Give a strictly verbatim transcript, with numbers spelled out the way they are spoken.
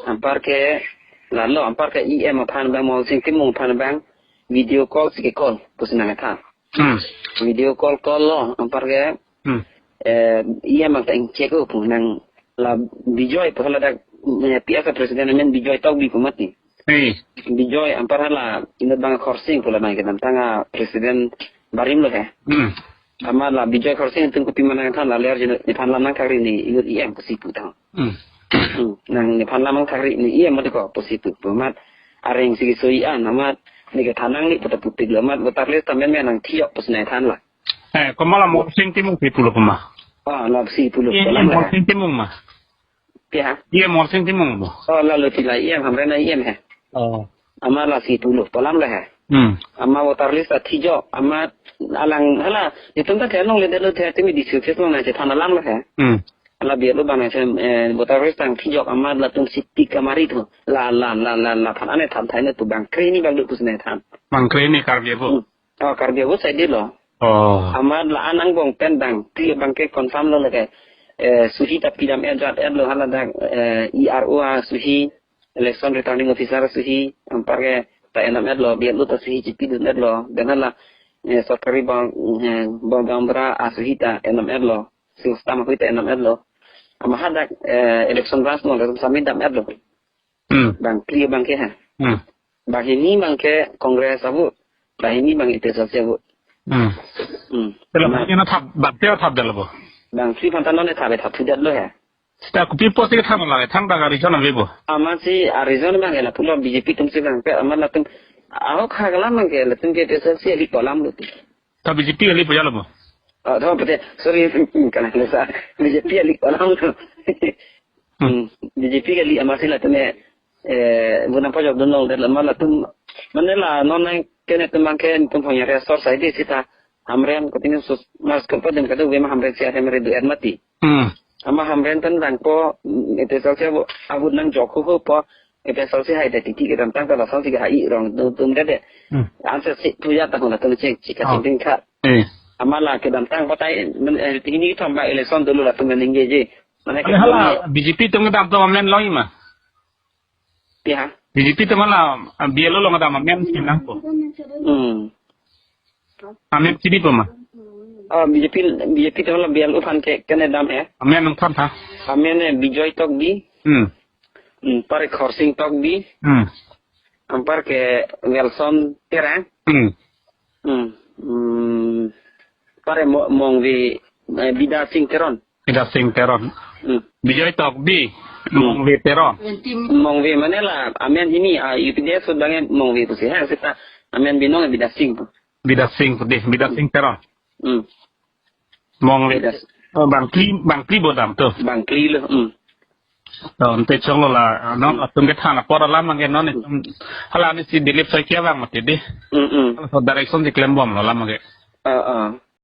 Anpar ke lalo, anpar ke E M aphan abang, Mohol Sing Timung aphan abang video call si ke-call pusi nangkethan. Hmm. Video call call lo, anpar ke, Hmm. eh, E M abang ta ingchek-o pu nang la Bijoy pu hala dak, eh, P S A president amen Bijoy Tokbi pu mati. Hey. Bijoy anpar hala inut abang Khorsing pu la abang kedamtang a president barim lo he. Hmm. Amat la Bijoy Khorsing atum kopi ma nangthan, la ler jino nephan lam nangthakri ne inut E M pusi pu tang. Hmm. Hmm. Nang nephan lam nangthakri ne E M mati ko pusi pu. Amat areng si kesoi an, amat ne kethan nangne pu ta pupik lo, amat voter list ta menmen nangthijok pusi nangthan la. Eh, komat la Mohol Sing Timung pi pulo puma? Ah, la si pulo. Iya, iya, Mohol Sing Timung ma. Pi ha? Iya, Mohol Sing Timung bo. Oh, lalo ti la E M, Hamren a E M he. Oh. Amat la si pulo pu alam lo he. Hmm. Amat voter list ta thijok, amat alang hala, itum ta theklongledetlo, the timi district office along nangchethan alam lo he. Hmm. Hala B L O abang nangche, eh, voter list ta thijok, amat latum siti kamari tu. La, la, la, la, la, phan ane than thai ne tu bang kreni bang du pusi nangthan. Bang kreni Karbi abo. Hmm. Oh, Karbi abo side lo. Oh. Amat la-an angbong pen bang, ti abang ke confirm lo lake. Eh, suhi ta pidam-et jat-et lo hala dak, eh, E R O asuhi, election returning officer asuhi, anpar ke ta enam-et lo, B L O ta suhi chipidun-et lo, dan hala, eh, sorkari bang, eh, bang gaonbura asuhi ta enam-et lo, sing stam ahui ta enam-et lo. Amat hadak, eh, election branch along ta submit dam-et lo. Hmm. Bang phli abang ke ha. Hmm. Banghini abang ke Congress avote. Banghini abang A P H L C avote. Hmm. Hmm. Tela Amat bang ina thap, bang tela thap dala bo. Bang phli aphan ta non ne thap, thap thudetlo he. Seta kopi apotsi kethan la, than bang a-reason ave bo. Amatsi a-reason abang ke lapulo B J P atumsi abang ke, amat latum ahok ha kalam abang ke latum ke A P H L C ali pu alam lo ti. Ta B J P ali pu jalo bo. Oh, tho pute, sorry, kana lesa. B J P ali pu alam lo. Hmm. Hmm, B J P kali amatsi latum, eh, eh, vote nangpajokdun longledet amat latum, mane la non nangkene atum abang ke netum aphan ya resource ai di seta Hamren koting sus mas kepa dem kado ve ma Hamren si ahem re du-et mati. Hmm. Amat Hamren pen rangpo, mm, A P H L C avo, avote nangjok ho ho po, A P H L C hai de titi kedamtang ta lasonsi kehai rong tum tum de de. Hmm. Anse si puya ta hona tum chek chek ka Ah. chek ding kha. Eh. Amat la kedamtang patai, men, eh, hini thom ba election dolo latum ningje je. Mane Ane ke hala mane B J P atum kedam atum amen longji ma? Pi ha? B J P atum hala, ah, B L O along kedam amen si nangpo. Hmm. Amen chinipo ma? Oh, B J P, B J P atum hala B L O aphan ke kene dam he. Amen nangthan tha. Amen, eh, Bijoy Tokbi. Hmm. Hmm, anpar Khorsing Tokbi. Hmm. Anpar ke Welson Terang. Hmm. Hmm. Hmm. Anpar Mo-, Mongve, eh, Bidya Sing Teron. Bidya Sing Teron. Hmm. Bijoy Tokbi, Hmm. Mongve Teron. Mongve mane la, amen hini, ah, U P D S abang ke Mongve pusi ha, seta amen binong Bidya Sing pu. Bidya Sing pu dei, Bidya Sing Teron. Hmm. Mongve. Bidya Sing. Oh, bang phli, bang phli bo dam tu. Bang phli lo, hmm. To, ante choklo la, non, Hmm. latum kethan apor alam abang ke non, Hmm. hala ni si Dilip Saikia abang mati dei. Hmm, hmm. So direction si klembomlo alam abang ke. Ah, ah.